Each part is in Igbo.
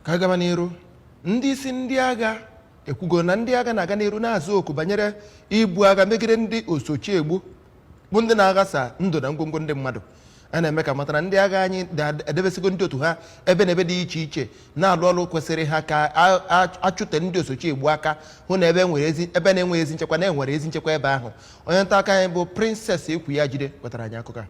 Ka gaba n'iru, ndị isi ndị agha ekwugo na ndị agha na-aga n'iru na-azụ oku banyere ibu agha megide ndị osochiegbu, bụ ndị na-aghasa ndụ na ngwongwo ndị mmadụ. A na-eme ka mata na ndị agha anyị na-edebesigo ndị otu ha ebe na ebe dị iche iche, na-alụ ọrụ kwesịrị ha ka achụte ndị osochiegbu aka, hụ na ebe nwere ezi, ebe na-enweghị ezi nchekwa, na-enwere ezi nchekwa ebe ahụ. Onye nta aka anyị bụ Princess Ekwu Jide wetara anyị akụkọ a.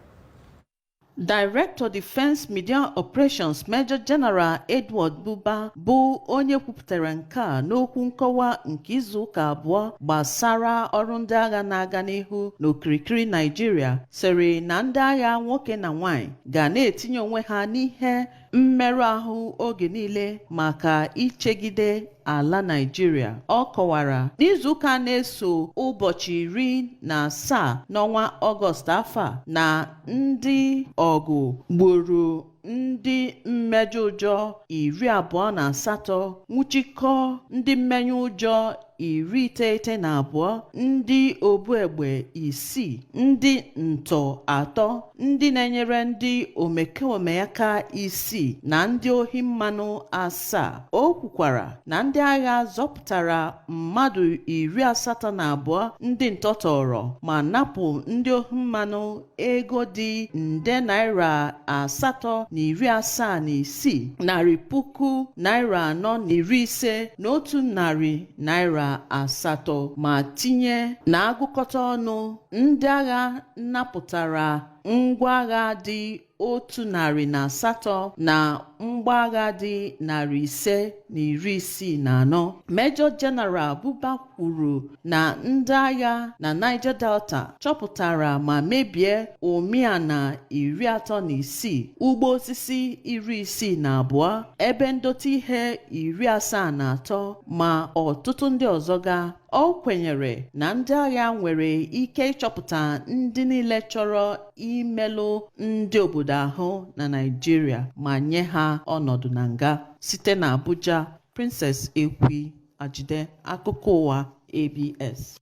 Director, Defense Media Operations, Major General Edward Buba, bụ onye kwupụtara nke a n'okwu nkọwa nke izuụka 2 gbasara ọrụ ndị agha na-aga n'ihu n'okirikiri Naijiria, sịrị na ndị agha nwoke na nwanyị ga na-etinye onwe ha n'ihe mmerụ ahụ oge niile maka ichegide ala Naijiria. Ọ kọwara n'izuụka na-eso, ụbọchị 17 n'ọnwa Ọgọst afọ a, na ndị ọgụ gburu ndị mmejọ ụjọ 28, nwụchikọ ndị mmenye ụjọ 92, ndị obu egbe isii, ndị ntọ atọ, ndị na-enyere ndị omekome aka isii na ndị ohi mmanụ asaa. O kwukwara na ndị agha zọpụtara mmadụ 82 ndị ntọtọrọ ma napụ ndị ohi mmanụ ego dị nde naira 876, narị puku naira 450 na 108, ma tinye na agụkọta ọnụ, ndị agha napụtara ngwa agha dị 108 na mgba agha dị 564. Major General Buba kwuru na ndị agha na Niger Delta chọpụtara ma mebie omiana 36, ugbo osisi 62, ebe ndote ihe 73, ma ọtụtụ ndị ọzọ ga. Ọ kwenyere na ndị agha nwere ike ịchọpụta ndị niile chọrọ imelụ ndị obodo ahụ na Naịjirịa ma nye ha ọnọdụ na nga. Site na Abuja, Princess Ekwi Ajide, akụkọ ụwa ABS.